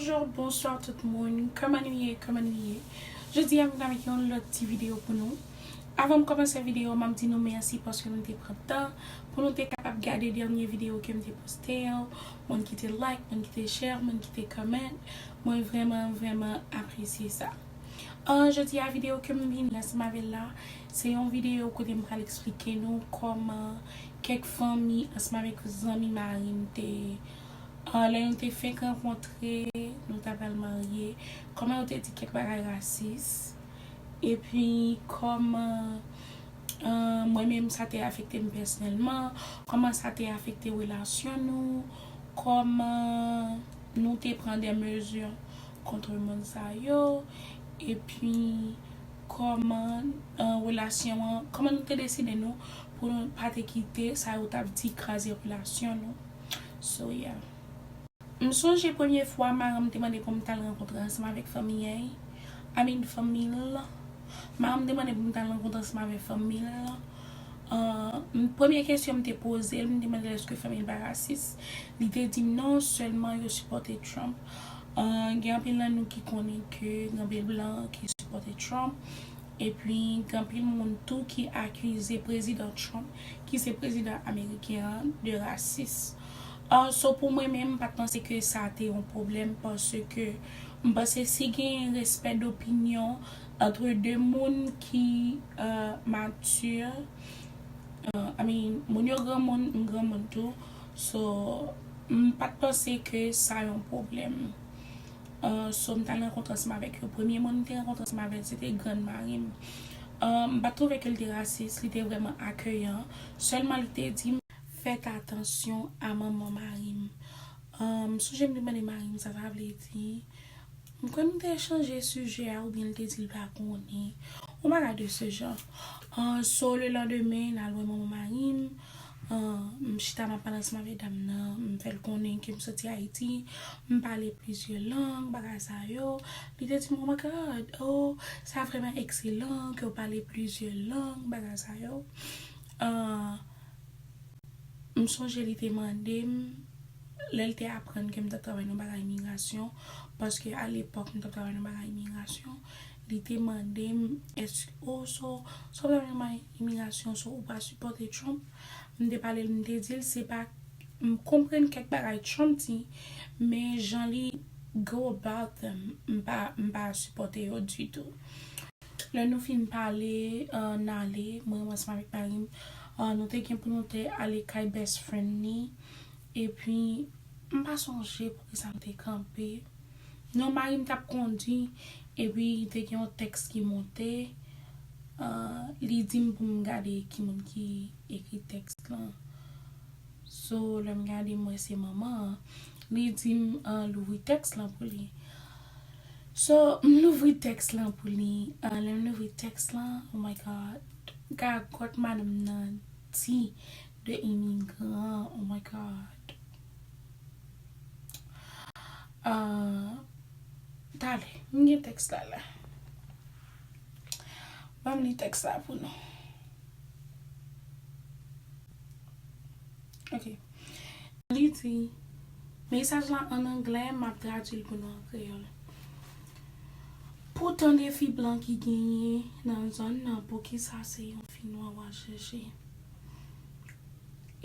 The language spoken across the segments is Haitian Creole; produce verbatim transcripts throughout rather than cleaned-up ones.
Bonjou, bonswa tout moun. Kòman nou ye? Kòman nou ye? Jodi a, m vin avèk yon lòt ti videyo pou nou. Avan m kòmanse videyo, m ap di nou mèsi paske nou te pran tan pou nou te kapab gade dènye videyo ke m te poste yo. Moun ki te like, moun ki te share, moun ki te comment. Mwen vrèman, vrèman apresye sa. An, jodi a, videyo ke m vini ansanm avè l la, se yon videyo kote m pral eksplike nou kòman kèk fanmi ansanm avèk zanmi mari m te, an, lè nou te fenk rankontre, nou ta pral marye, kòman yo te di kèk bagay rasis, epi kòman, an, mwen menm sa te afekte m pèsonèlman, kòman sa te afekte relasyon nou, kòman nou te pran de mezi kont moun sa yo, epi kòman, an, relasyon an, kòman nou te deside nou pou nou pa te kite sa yo t ap di kraze relasyon nou. So, yeah. M sonje premye fwa madanm te mande pou m t al rankontre ansanm avèk fanmi an. I mean, fanmi l. Madanm te mande pou m t al rankontre ansanm avèk fanmi l. An, m, premye kesyon m te poze l, m te mande l èske fanmi l pa rasis. Li te di m non, sèlman yo sipòte Trump. An, gen anpil nan nou ki konnen ke gen anpil blan ki sipòte Trump. Epi, gen anpil moun tou ki akize prezidan Trump, ki se prezidan ameriken an, de rasis. An, so, pou mwen menm, m pa t panse ke sa te yon pwoblèm paske m panse si gen respè dopinyon antre de moun ki, euh, mati, euh, I mean, moun yo granmoun, m granmoun tou. So, m pa t panse ke sa yon pwoblèm. Euh, so, m t al rankontre ansanm avèk yo. Premye moun m te rankontre ansanm avè l, se te grann mari m. Euh, m pa t twouve ke l te rasis, li te vrèman akeyan. Sèlman li te di m, fèt atansyon a manman mari m. Euh, m sonje m te mande mari m sa sa vle di. M kwè nou te chanje sijè a oubyen l te di l pa konnen. On bagay de ce genre. Euh, so, le lendemain, n al wè manman mari m. Euh, m chita, m ap pale ansanm avèk dam nan, m fè l konnen ke m soti Ayiti, m pale plizyè lang, bagay sa yo. Li te di m, "Oh my God, oh, sa vrèman ekselan ke w pale plizyè lang, bagay sa yo." Euh, M sonje li te mande m, lè l te aprann ke m t ap travay nan bagay imigrasyon, paske alepòk m t ap travay nan bagay imigrasyon, li te mande m, èske, oh, so, so w ap travay nan bagay imigrasyon, so ou pa sipòte Trump? M te pale l, m te di l, se pa, m konprann kèk bagay Trump di, men jan li go about them, m pa, m pa sipòte yo ditou. Lè nou fin pale, euh, n ale, mwen, mwen ansanm avèk mari m, euh, nou te gen pou nou te ale kay best friend ni. Epi, m pa sonje poukisa m te kanpe. Non, mari m t ap kondui, epi te gen yon tèks ki monte. Euh, li di m pou m gade ki moun ki ekri tèks lan. So, lè m gade, m wè se manman an. Li di m, ah, louvri tèks lan pou li. So, m louvri tèks lan pou li. Ah, lè m louvri tèks lan, oh my God. Gagòt madanm nan di de imigran, oh my God. Ah, talè, m gen tèks la la. Ban m li tèks la pou nou. Ok. Li di, mesaj la an anglè, m ap tradui l pou nou an kreyòl. Pou tan de fi blan ki genyen nan zòn nan, poukisa se yon fi nwa w al chèche?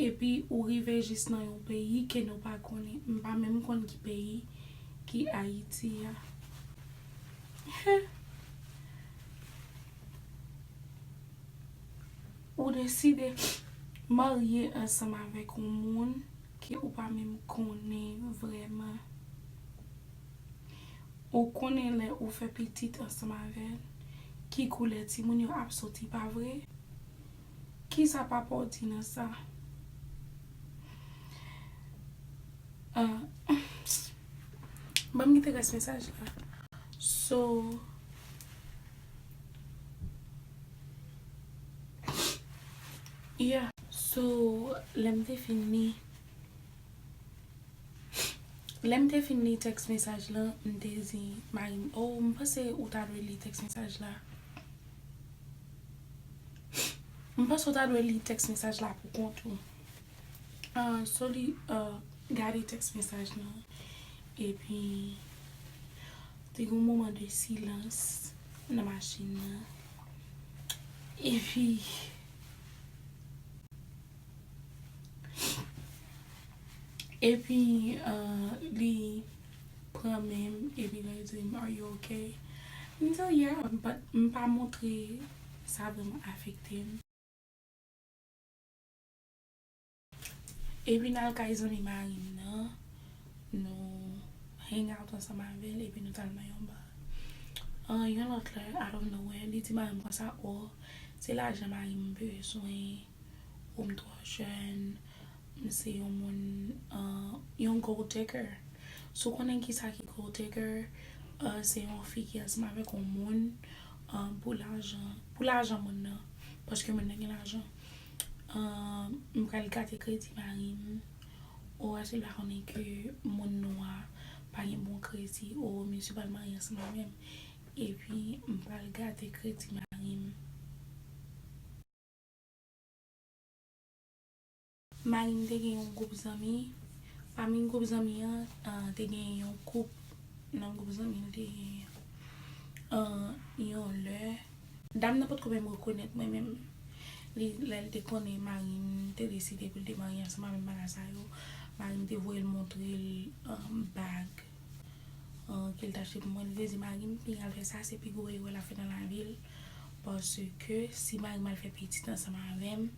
Epi ou rive jis nan yon peyi ke nou pa konnen. M pa menm konn ki peyi ki Ayiti a. Ou deside marye ansanm avèk yon moun ke ou pa menm konnen vrèman. Ou konnen lè ou fè pitit ansanm avè l, ki koulè timoun yo ap soti, pa vre? Kisa papa w di nan sa? Ah, ban m kite rès mesaj la. So, yeah. So, lè m te fin li, lè m te fin li tèks mesaj lan, m te di mari m, "Oh, m panse ou ta dwe li tèks mesaj la." M panse ou ta dwe li tèks mesaj la pou kont ou. Ah, so li, ah, gade tèks mesaj lan. Epi, Te gen yon moman de silans nan machin nan. Epi, epi, uh, li pran men m, epi li di m, "Are you okay?" M di, "Yeah," but m pa montre sa vrèman afekte m. Epi n al kay zanmi mari m nan, nou hang out ansanm avè l, epi nou t al nan yon bar. An, yon lòt lè, out of nowhere, li di mari m konsa, "O, se lajan mari m bezwen, o m twò jèn, m se yon moun, an, yon gold digger." Si w konnen kisa ki gold digger, an, se yon fi ki ansanm avèk yon moun, an, pou lajan, pou lajan moun nan, paske moun nan gen lajan. An, m pral gate kredi mari m. O, èske l pa konnen ke moun nwa pa gen bon kredi? O, misye pral marye ansanm avè m. Epi, m pral gate kredi mari m. Mari m te gen yon gwoup zanmi. Pami gwoup zanmi an, ah, te gen yon koup nan gwoup zanmi l te gen, ah, yon lè. Dam nan potko menm rekonèt mwen menm. Li, lè l te konnen mari m te deside pou l te marye ansanm avè m bagay sa yo, mari m te voye l montre l, ah, bag, ah, ke l t achte pou mwen. Li te di mari m, "Li al fè sa, se pi gwo erè l ap fè nan lavi l." Paske si mari m al fè pitit ansanm avè m,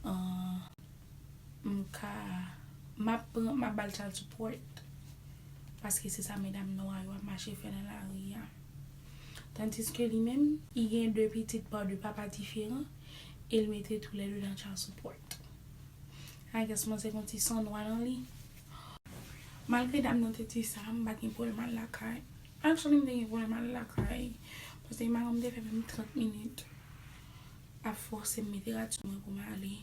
ah, m ka, m ap pran, m ap ba l child support. Paske se sa medam nwa yo ap mache fè nan lari a. Tandiske li menm, li gen de pitit pa de papa diferan, e l mete toulède nan child support. I guess manzè gon ti san nwa nan li. Malgre dam nan te di sa, m pa t gen pwoblèm al lakay. Actually, m te gen pwoblèm al lakay. Paske mari m te fè menm trant minit ap fòse m mete rad sou mwen pou m ale.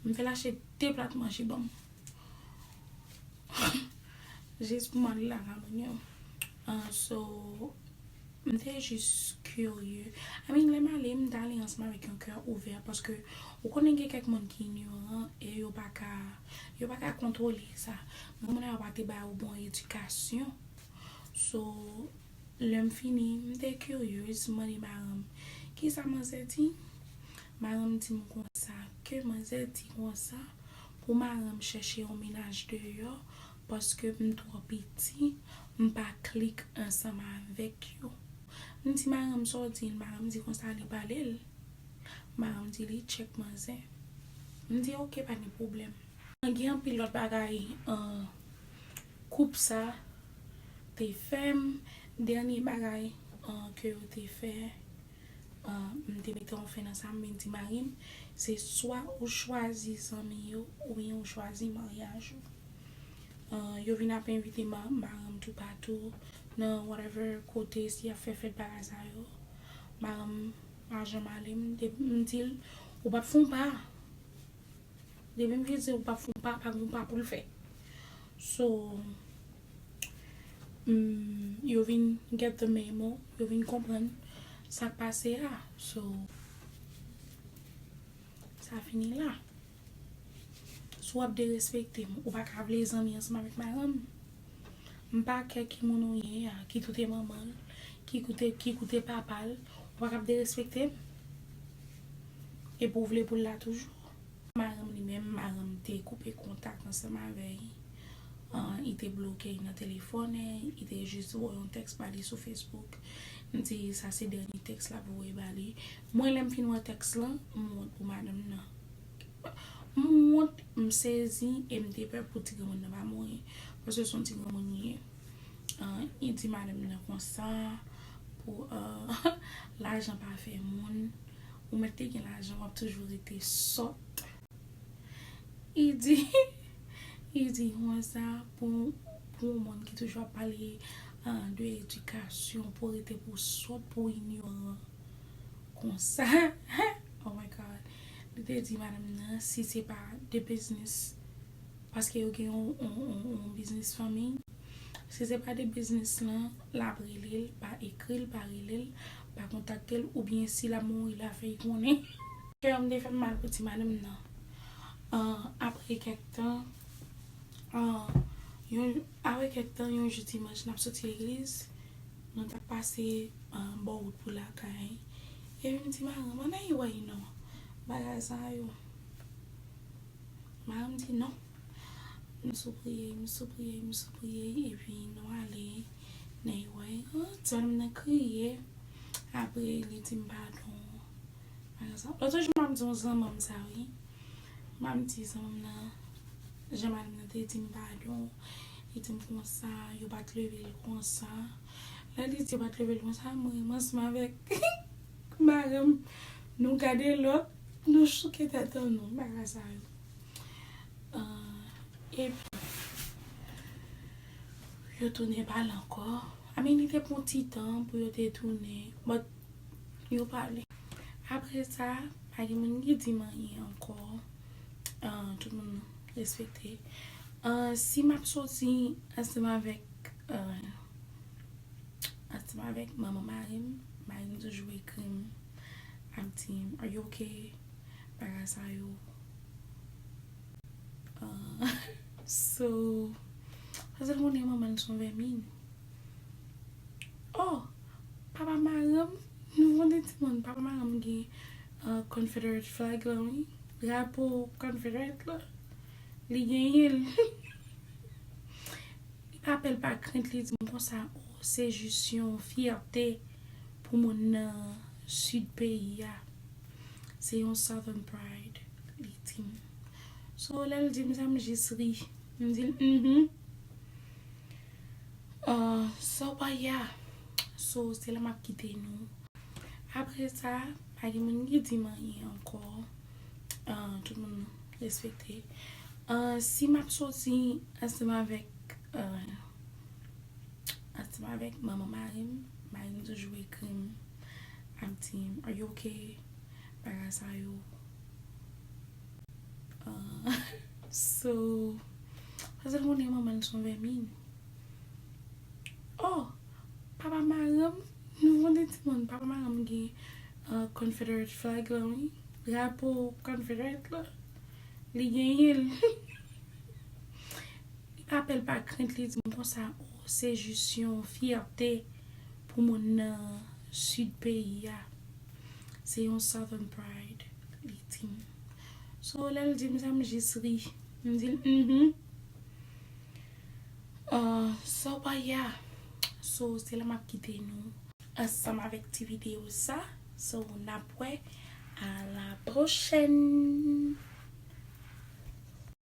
M fè l achte de plat manje ban m. Jis pou m ale lakay moun yo. Ah, so, m te jis kirye. I mean, lè m ale, m t ale ansanm avèk yon kè ouvè, paske ou konnen gen kèk moun ki inyoran e yo pa ka, yo pa ka kontwole sa. Granmoun yo pa te ba yo bon edikasyon. So, lè m fini, m te kiryez, m mande mari m, "Kisa manzè di?" Mari m di m konsa, ke manzè di konsa, pou mari m chèche yon mennaj deyò, paske m twò piti, m pa klik ansanm avèk yo. M di mari m sa w di l, mari m di konsa li pale l. Mari m di li tchèk manzè. M di, "Oke, pa gen pwoblèm." Gen anpil lòt bagay, ah, koup sa te fè m. Dènye bagay, ah, ke yo te fè, ah, m te mete yon fen nan sa, m vin di mari m, se swa ou chwazi zanmi yo, oubyen ou chwazi maryaj ou. Ah, yo vin ap envite ma-, mari m toupatou, nan whatever kote, si y ap fè fèt bagay sa yo. Mari m pa janm ale, m te, m di l, "Ou p ap fè yon pa." Depi m vin di ou p ap fè yon pa, pa gen yon pa pou l fè. So, mm, yo vin get the memo, yo vin konprann sa k pase a. So, sa fini la. Si w ap derespekte m, ou pa ka vle zanmi ansanm avèk mari m. M pa kè ki moun ou ye a, ki koute manman l, ki koute, ki koute papa l, ou pa ka ap derespekte m. Epi w vle pou l la toujou. Mari m li menm, mari m te koupe kontak ansanm avè l. Ah, li te bloke l nan telefòn, li te jis voye yon tèks ba li sou Facebook. M di sa se dènye tèks l ap voye ba li. Mwen, lè m fin wè tèks lan, m wont pou madanm nan. M wont, m sezi e m te pè pou ti granmoun nan pa mouri. Paske se yon ti granmoun li ye. Ah, li di madanm nan konsa, pou, ah, lajan pa fè moun. Ou mèt te gen lajan, w ap toujou rete sòt. Li di, li di konsa, pou, pou yon moun ki toujou ap pale, ah, de edikasyon, pou rete pou sòt, pou inyoran konsa. Oh my God. Li te di madanm nan, si se pa de biznis, paske yo gen yon, yon, yon, yon biznis fanmi. Si se pa de biznis lan, l ap rele l, pa ekri l, pa rele l, pa kontakte l, oubyen si l ap mouri, l a fè l konnen. Kè m te fè m mal pou ti madanm nan. Ah, apre kèk tan, ah, yon, apre kèk tan, yon jou dimanch, n ap soti legliz. Nou t ap pase bò wout pou lakay. Epi m di, "Marenm, ann al wè non." Bagay sa yo. Marenm di, "Non." M soupriye, m soupriye, m soupriye. Epi nou ale nan wè. Ti madanm nan kriye. Apre, li di m padon. Lòt jou, m ap di yon zanmanm sa, wi. M ap di zanmanm nan, jan madanm nan te di m padon, li di m konsa, yo pa t leve l konsa. Lè li di yo pa t leve l konsa, mwen, mwen ansanm avèk madanm, nou gade lòt, nou chouke tèt an nou, bagay sa yo. Epi, yo tounen pale ankò. I mean, li te pran ti tan pou yo te tounen, but yo pale. Apre sa, pa gen moun ki di m anyen ankò. Tout moun respekte. Si m ap soti ansanm avèk, ansanm avèk manman mari m, mari m toujou ekri m, ap di m, "Are you okay?" Bagay sa yo. So, paske l konnen manman l se yon vèmin. Oh, papa madanm, nou konnen timoun, papa madanm gen Confederate flag la, wi. Drapo Confederate la. Li genyen l. Li pa pè, l pa krent, li di m konsa, "Oh, se jis yon fyète pou moun nan sid peyi a. Se yon Southern pride," li di m. So, lè l di m sa, m jis ri. M di l, "Mhm." So, but yeah. So, se la m ap kite nou. Apre sa, pa gen moun ki di m anyen ankò. Tout moun respekte. Si m ap soti ansanm avèk, ansanm avèk manman mari m, mari m toujou ekri m, ap di m, "Are you okay?" Bagay sa yo. So, paske l konnen manman l se yon vèmin. Oh, papa madanm, nou konnen timoun, papa madanm gen Confederate flag la, wi. Drapo Confederate la. Li genyen l. Li pa pè, l pa krent, li di m konsa, "Oh, se jis yon fyète pou moun nan sid peyi a. Se yon Southern pride," li di m. So, lè l di m sa, m jis ri. M di l, "Mhm." So, but yeah. So, se la m ap kite nou ansanm avèk ti videyo sa. So, n ap wè. À la prochaine.